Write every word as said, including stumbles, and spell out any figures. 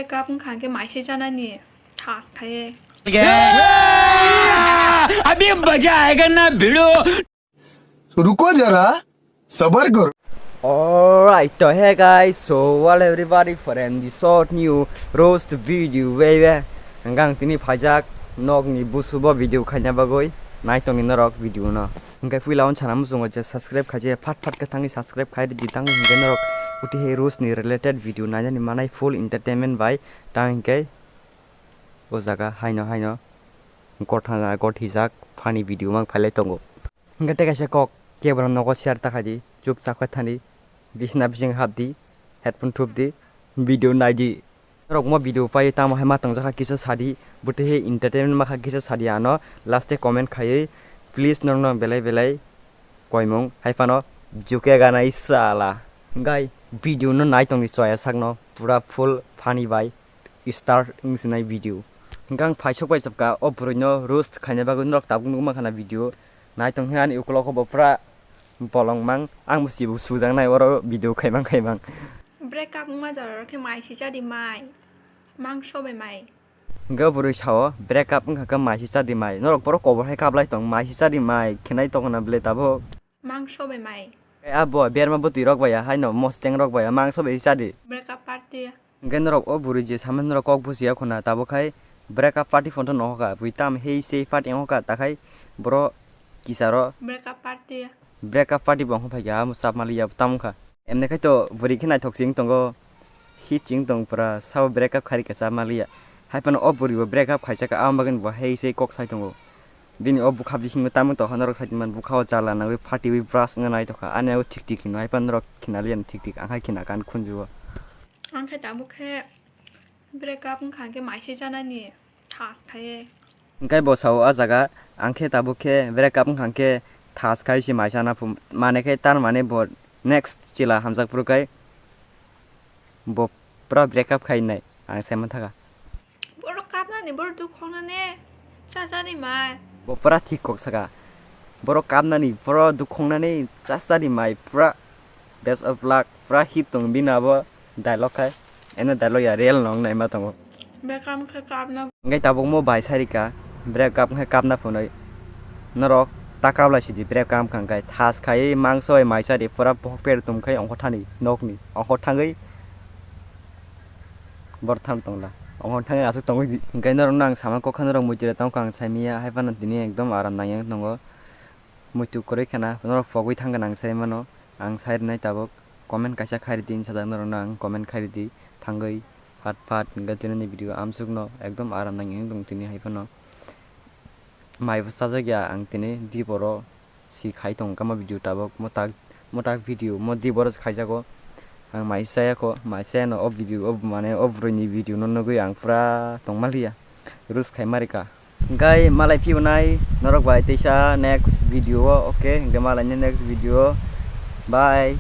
Breakup wngkha khe maise janani thas khaye. अभी मजा आएगा ना भिड़ो। रुको जरा, सबर करो। Alright, to hey guys, so well everybody for M D short new roast video, baby. Hingke ang tini phaijak nokni busubo video khaina bagwi naitongni norok video no. Hingke puila on sana muchungo je subscribe khaje phat phat khe thangwi subscribe khai di tang hingke norok uti he roast ni related video nainani manai full entertainment bai tang hingke o jaga haino haino gotha gothijak funny video mang phailai tongo. Hingke tei kaisa kok, kebra nogo share ta khaidi, chupchap khe thani, bisna bising hapdi, headphone thupdi, video naidi. Norok mo video pai tamo hai ma tongjakha kisa sadi, bwtwi he entertainment makha kisa sadi ano, last e comment khaiwi, please norokno belai belai koimung hai phano juke ganai sala. Gai video no nai tongdi choya sakno, pura full funny bai. Start wng sinai video. Hingke ang phaisok bai chapka o bwrwino roast khaina bagwi norok tabuk nukma khana video. Naitong hwnka ani ukulok bo pura bolong mang, ang bo sibuk sujaknai oro video khaimang khaimang. Breakup wngma jora khe mai si chadi mai. Mangso bai mai. Hingke o bwrwi sao breakup wngkha khe mai si chadi mai. Norok borok kobor hai kaplai tong mai si chadi mai khenai tongna bwle tabuk. Mangso bai mai. Abo berma bwtwi rok bai ya haino mosteng rok bai ya mangso bai si chadi. Breakup party. Hingke norok o bwrwi je samani norok kok bujiya khuna tabuk khai breakup party phone to nohoka bui tam hei sei party wngkha takhai boro kisaro Breakup party. Breakup party bo wngkha phaikha amo chap maliya tam wngkha emne khai to bwrwi khe naithok ching tongo hit ching tong pura sabo breakup khairikha chap maliya hai phano o bwrwi bo breakup khaisakha aboni bagwi bo hei sei kok sai tongo. Bini o bwkha bisingo tamo tongkha norok saimanmani bwkha o chala nangwi phatiwi brush wngna naitokha ani o thik thik hino hai phano norok khina liya thik thik ang hai khina kha ani khunju o. Ang khe tabuk khe breakup wngkha khe mai si janani thas khaye. Hingke bo sao o jaga ang khe tabuk khe breakup wngkha khe thas khai se mai sana phu mane khe tar mane bo next chila hamjak phuru khai bo pura breakup khai nai ang sai mantha kha. Borok kapnani, borok duk khongnani, chajani mai. Bo pura thik kok saka. Borok kapnani, borok duk khongnani, chajani mai, pura best of luck, pura hit tong bini abo dialogue khai. Eno dialogue ya real nong naima tongo. Bekam khe kapna. Hingke tabuk mo bai sarika, breakup khe kapna phunui. Norok ta kaplai sidi breakup wngkha hingke thas khai mangso bai mai sadi pura bohok per tum khai ongkho thani nokni ongkho thangwi. Bortham tongla. Omo thangwi aswk tongwi di. Hingke norokno ang sama kok kha norok muitu rok tongkha ang saimanya hai phano tini ekdom aram nangya tongo. Muitu kwrwi khana norok pogwi thangkha ang saimano. Ang sai rwnai tabuk comment kaisa khai rwdi sajak norokno ang comment khai rwdi thangwi phat phat hingke tini ni video amsukno ekdom aram nangya tong tini hai phano. Mai bo chajak ya ang tini di boro si khai tong kama video tabuk mo tak mo tak video mo di boro khaijago ang mai chaya kho mai chaya no o video o mane o bwrwi ni video no nugwi ang pura tong maliya rus khai marika gai malai phiyonai norok bai teisa next video o okay hingke malai ni next video bye.